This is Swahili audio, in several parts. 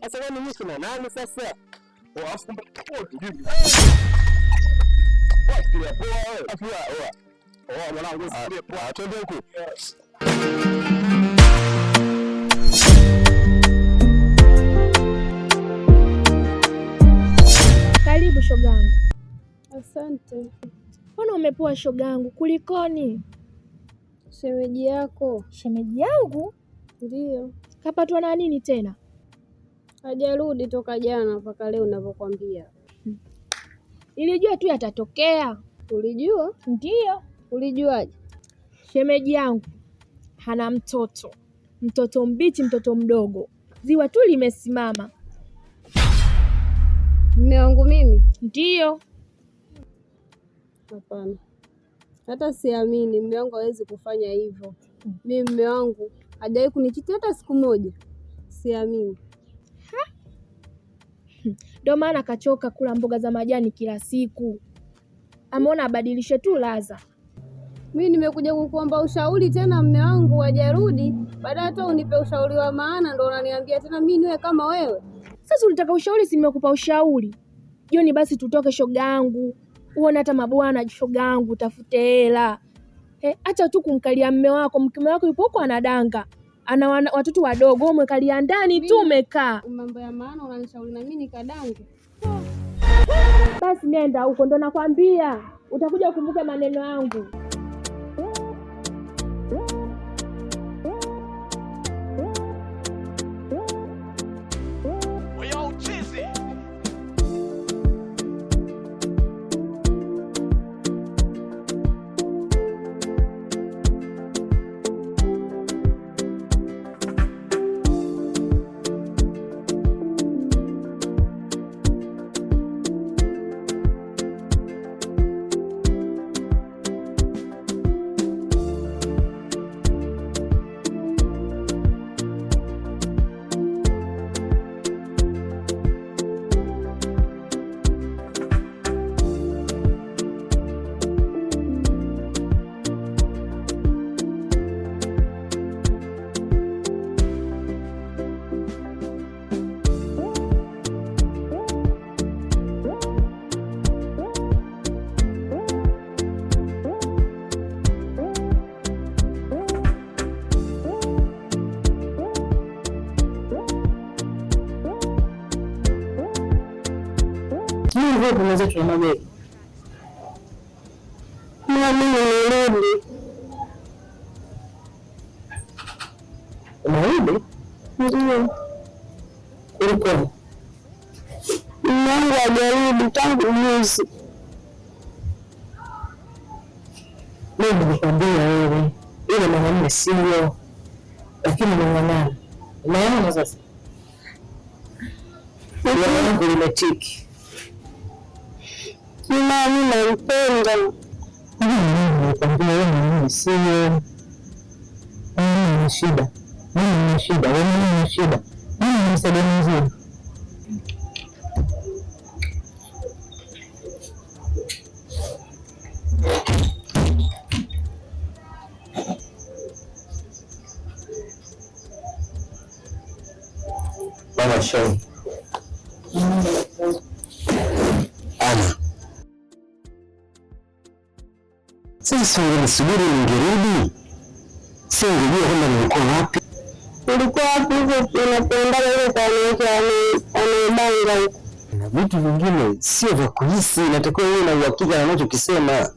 Sasa wewe mimi sina nani sasa? Alafu kumbe poa mwanangu, poa, twende huku. Karibu shogangu. Asante. Mbona umepoa shogangu, kulikoni? Shemeji yako. Shemeji yangu? Ndiyo. Kapatwa na nini tena? Hajarudi toka jana mpaka leo ninavyokuambia. Nilijua tu yatatokea. Ulijua? Ndiyo. Ulijuaje? Shemeji yangu hana mtoto, mtoto mbichi, mtoto mdogo, ziwa tu limesimama. Mume wangu mimi? Ndiyo. Hapana, hata siamini. Mume wangu hawezi kufanya hivyo. Mimi mume wangu hajawahi kunichiti hata siku moja. Siamini. Ndio maana kachoka kula mboga za majani kila siku, ameona abadilishe tu ladha. Mimi nimekuja kukuomba ushauri tena, mume wangu hajarudi. Baada hata unipe ushauri wa maana, ndo unaniambia tena mimi niwe kama wewe. Sasa ulitaka ushauri, si nimekupa ushauri? Jioni basi tutoke, shoga yangu, uone hata mabwana. Shoga yangu, tafute hela. Acha tu kumkalia mme wako. Mke wako yupo huko anadanga, ana watoto wadogo, umekalia ndani tu umekaa. Mambo ya maana unanishauri na mimi nikadange? Basi nenda huko, ndo nakwambia utakuja ukumbuke maneno yangu. Vipi mwenzetu na mabegi? Na mimi nirudi. Unarudi? Ndiyo. Kulikoni? Mume wangu hajarudi tangu juzi. Mimi nilikwambia wewe, yule mwanamume sio, lakini umeng'ang'ana. Umeona sasa? Langu limetiki. Mama, mimi nampenda. Mimi nilikwambia wewe mwanamume sio. Mimi nina shida. Mimi nina shida. Wewe nina shida. Mimi ni msaidizi mzuri. Mama Shoni. Ana. Sasa ungenisubiri ningerudi? Si ungejua kwamba nilikuwa wapi? Ulikuwa wapi huko unapoendaga huko kwa wanawake wanaobanga huko? Na vitu vingine sio vya kuhisi, inatakiwa uwe na uhakika na unachokisema.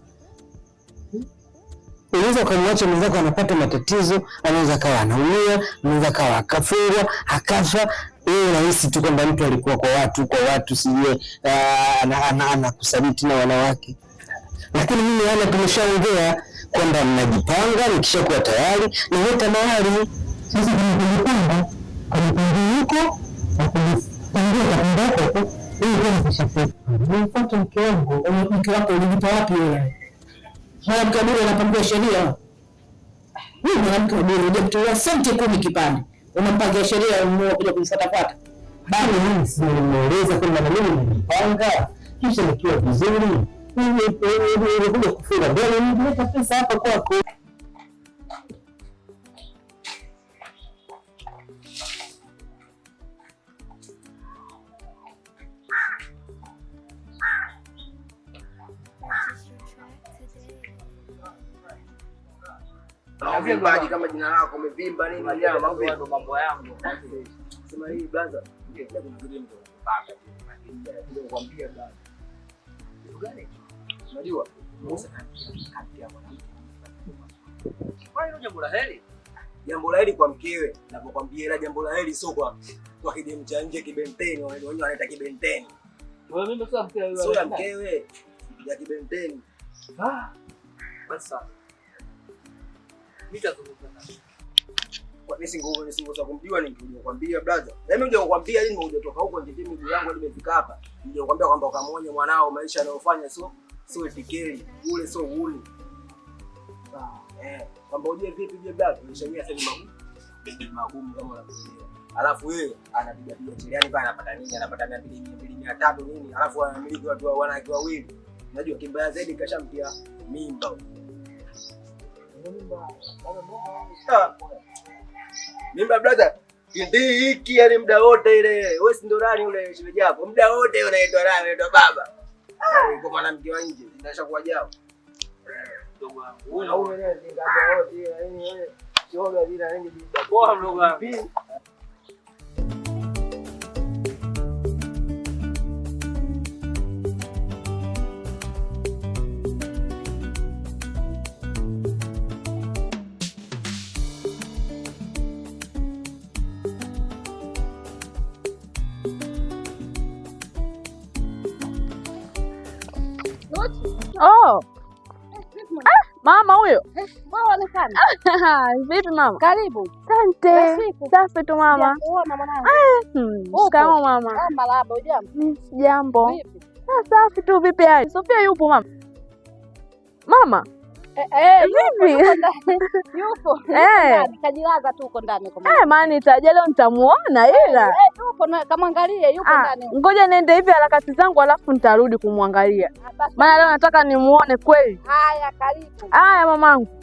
Unaweza ukamwacha mwenzako anapata matatizo, anaweza akawa anaumia, anaweza akawa akafungwa, akafa. Wewe unahisi tu kwamba mtu alikuwa kwa watu, kwa watu sijui anakusaliti na wanawake. Lakini mimi ana tumeshaongea kwamba mnajipanga, nikishakuwa tayari naleta mahali. Sasa kwenye kujipanga, kwenye huko na kujipangia kapanga huko, ili kwa nishafika. Nimfuate mke wangu, mke wako ulijita wapi wewe? Mwanamke wa bure anapangiwa sheria. Wewe mwanamke wa bure hujamtolea senti 10 kipande. Unampangia sheria unakuja kumfuatafuata. Bali mimi si nimeeleza kwamba na mimi nimejipanga, kisha nikiwa vizuri nimekuja kufunga mbele, nileta pesa hapa kwako. Mvimbaji kama jina lako umevimba nini nyama au ndo mambo yangu. Sema hii brother. Ndio kuna kitu ndio. Ndio kuambia brother. Kitu gani? Unajua Musa kantia mwanamke. Kwa hiyo jambo la heri. Jambo la heri kwa mkewe, napokuambia ila jambo la heri sio kwa kidemu cha nje kibenteni, wenyewe wanaita kibenteni. Wewe mimi sio mkewe. Sio ya mkewe, ya kibenteni. Ah. Basi sawa. Nitazungumza naye. Kwa nini singo singo kumjua ningekuja kukwambia brother. Na mimi ningekuambia lini hujatoka huko nje miguu yangu hadi nimefika hapa. Ningekuambia kwamba ukamuonye mwanao maisha anayofanya sio etikeli, ule sio uhuni. Kwamba ujue vipi je brother, maisha yenyewe sasa ni magumu. Ni magumu kama unavyoelewa. Alafu yeye anapiga piga cheliani pale anapata nini? Anapata 200, 300 nini? Alafu anamiliki watu wanawake wawili. Unajua kimbaya zaidi kashamtia mimba. Mimba brother, kindi hiki yani muda wote ile. Wewe si ndo nani yule shemeji yako? Muda wote unaitwa nani? Unaitwa baba. Yuko mwanamke wa nje, ndashakuwa jao. Mdogo wangu. Huyu mwenyewe zingatia wote yani wewe. Shoga bila nini bibi. Poa mdogo wangu. Oh. Ah, mama huyo. Bwana sana. Vipi mama? Karibu. Asante. Safi tu mama. Kuona mwanangu. Shikamoo mama. Marahaba, hujambo? Sijambo. Ah, safi tu vipi hali? Sofia yupo mama? Mama? Vipi? Yupo. Kajilaza tu huko ndani kwa mama. Maana nitaja leo nitamuona ila. Yupo na kama angalie yupo ndani. Ngoja niende hivi harakati zangu alafu nitarudi kumwangalia. Maana leo nataka nimuone kweli. Haya, karibu. Haya mamangu.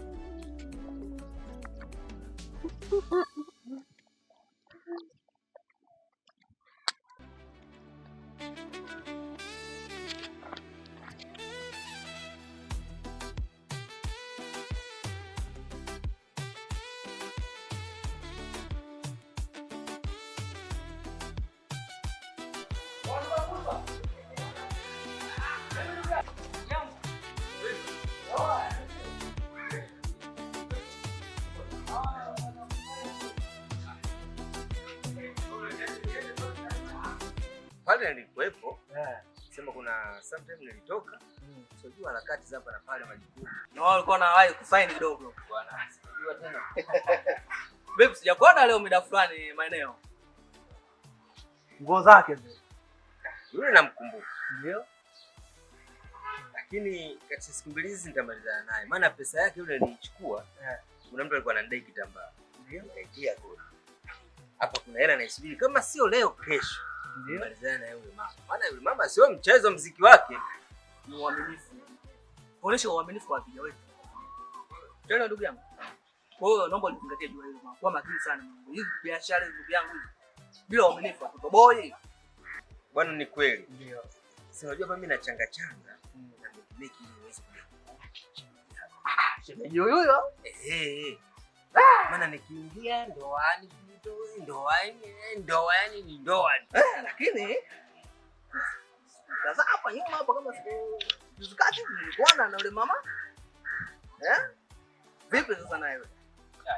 Pale nilikuwepo. Sema kuna sometime nilitoka. Sijui harakati za hapa na pale majukumu. Na wao walikuwa wanawahi kusaini kidogo. Bwana, sijui tena. Vipi sijakuona leo mida fulani maeneo. Nguo zake zile. Yule namkumbuka. Ndio. Lakini katika siku mbili hizi nitamalizana naye. Maana pesa yake yule nilichukua. Kuna mtu alikuwa ananidai kitambaa. Ndio. Nikaitia kodi. Hapa kuna hela naisubiri kama sio leo kesho. Ndio. Malizana na yule mama. Maana yule mama sio mchezo, mziki wake ni uaminifu. Kuonesha uaminifu kwa wateja wetu. Tena ndugu yangu. Kwa hiyo naomba ulizingatie jua hilo mama. Kuwa makini sana. Hizi biashara ndugu yangu hizi. Bila uaminifu hatutoboi. Bwana ni kweli. Ndio. Si unajua mimi na changa changa na meki ili niweze kuja. Shemeji huyo. Maana nikiingia ndoani ndoani ni ndoani. Lakini sasa hapa nyuma hapa kama siku zikati nilikuona na yule mama. Vipi sasa na yule?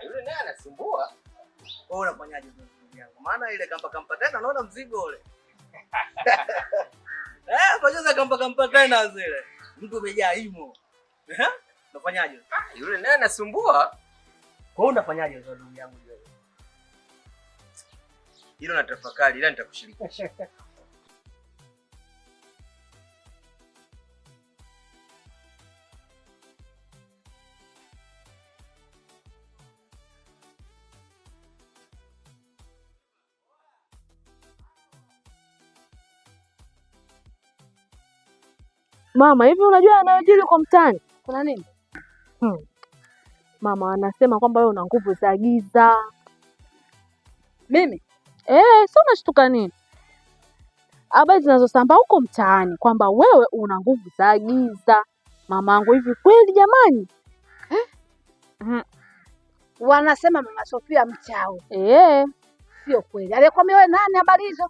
Yule naye anasumbua. Wewe unafanyaje ndugu yangu? Maana ile kampa tena naona mzigo ule. Pamoja kampa tena zile. Mtu umejaa imo. Unafanyaje? Yule naye anasumbua. Kwa hiyo unafanyaje sasa ndugu yangu yule? Hilo natafakari ila nitakushirikisha. Mama, hivi unajua yanayojiri kwa mtaani? Kuna nini? Mama anasema kwamba wewe una nguvu za giza. Mimi? Sio unashtuka nini? Habari zinazosambaa huko mtaani kwamba wewe una nguvu za giza. Mamangu, hivi kweli jamani? Wanasema mama Sofia mchawi. Eh. Sio kweli. Aliyekwambia wewe nani habari hizo?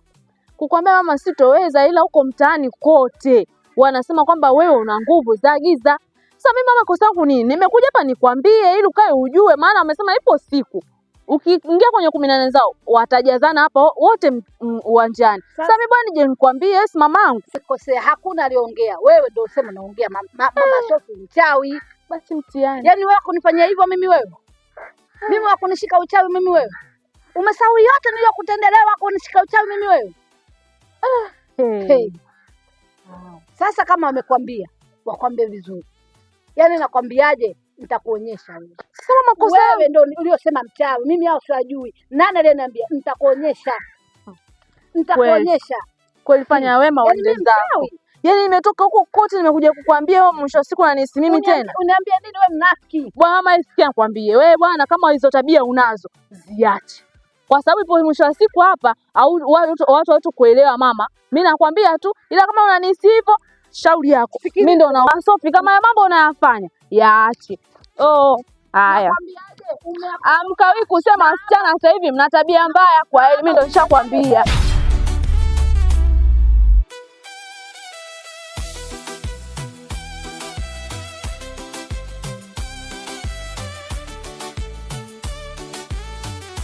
Kukwambia mama sitoweza, ila huko mtaani kote wanasema kwamba wewe una nguvu za giza. Sasa mimi mama, kosa langu nini? Nimekuja hapa nikwambie ili ukae ujue, maana wamesema ipo siku ukiingia kwenye 18 zao watajazana hapa wote uwanjani. Sasa mimi bwana, nije nikwambie yes, mamangu. Sikosea, hakuna aliongea. Wewe ndio usema unaongea mama Sofi mchawi. Basi mtihani. Yaani wewe kunifanyia hivyo mimi wewe? Mimi wa kunishika uchawi mimi wewe? Umesahau yote niliyokutendea wako kunishika uchawi mimi wewe? Hey. Sasa kama wamekwambia, wakwambie vizuri. Yaani nakwambiaje? Nitakuonyesha wewe. Sasa mama, kosa Wewe ndio uliosema mchawi, mimi hao siwajui. Nani aliyeniambia? Nitakuonyesha. Nitakuonyesha. Kweli fanya wema Yaani uende mimi zako. mchawi? Yaani nimetoka huko kote nimekuja kukwambia wewe, mwisho wa siku unanihisi mimi tena. Uniambia nini wewe mnafiki? Bwana mama, sikia nikwambie, wewe bwana, kama hizo tabia unazo ziache, kwa sababu ipo mwisho wa siku hapa au watu hawatokuelewa mama. Mimi nakwambia tu, ila kama unanihisi hivyo, shauri yako. Mimi ndo na Sofi, kama ya mambo unayafanya yaache. Oh, haya. Amkawi kusema wasichana sasa hivi mna tabia mbaya. Kwa heri, mimi ndo nishakwambia.